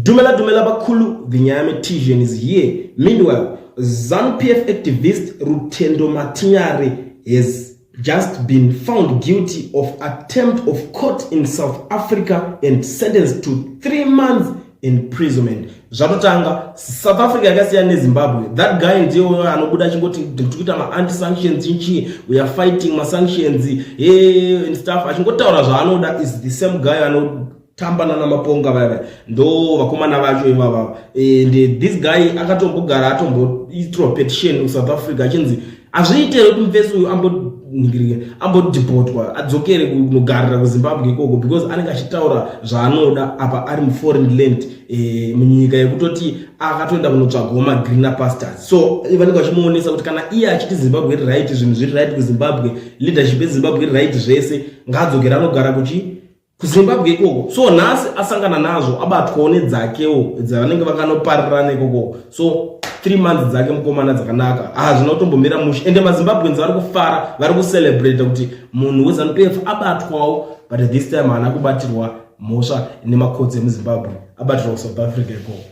Dumela dumela bakhulu, the Nyame Tijan is here. Meanwhile, ZANU-PF activist Rutendo Matinyare has just been found guilty of attempt of court in South Africa and sentenced to 3 months imprisonment. Zvatotanga, South Africa yakasiyana neZimbabwe. That guy ndiye anobuda achingoti tiri kuita ma-anti-sanctions chinchi, we are fighting masanctions, hey, and stuff, achingotaura zvaanoda. Is the same guy anotamba nana Maponga vaya vaya, ndo vakomana vacho ivava. And this guy akatombogara atomboitirwa petition kuSouth Africa achinzi hazviite kuti mufesi uyu amboningirike, ambodeportwa, adzokere kunogarira kuZimbabwe ikoko, because anenge achitaura zvaanoda apa ari muforeign land, munyika yekutoti akatoenda kunotsvagawo magreener pastures. So vanenge vachimuonesa kuti kana iye achiti Zimbabwe iri right, zvinhu zviri right kuZimbabwe, leadership yeZimbabwe iri right, zvese, ngaadzokere anogara kuchi kuZimbabwe ikoko. So nhasi asangana nazvo, abatwawo nedzakewo dzavanenge vakanoparirana ikoko. So 3 months dzake mukomana dzakanaka, hazvina kutombomira mushe. Ende maZimbabweans vari kufara, vari kucelebrata kuti munhu weZANU-PF abatwawo, but this time haana kubatirwa mhosva nemacourts emuZimbabwe, abatirwa kuSouth Africa ikoko.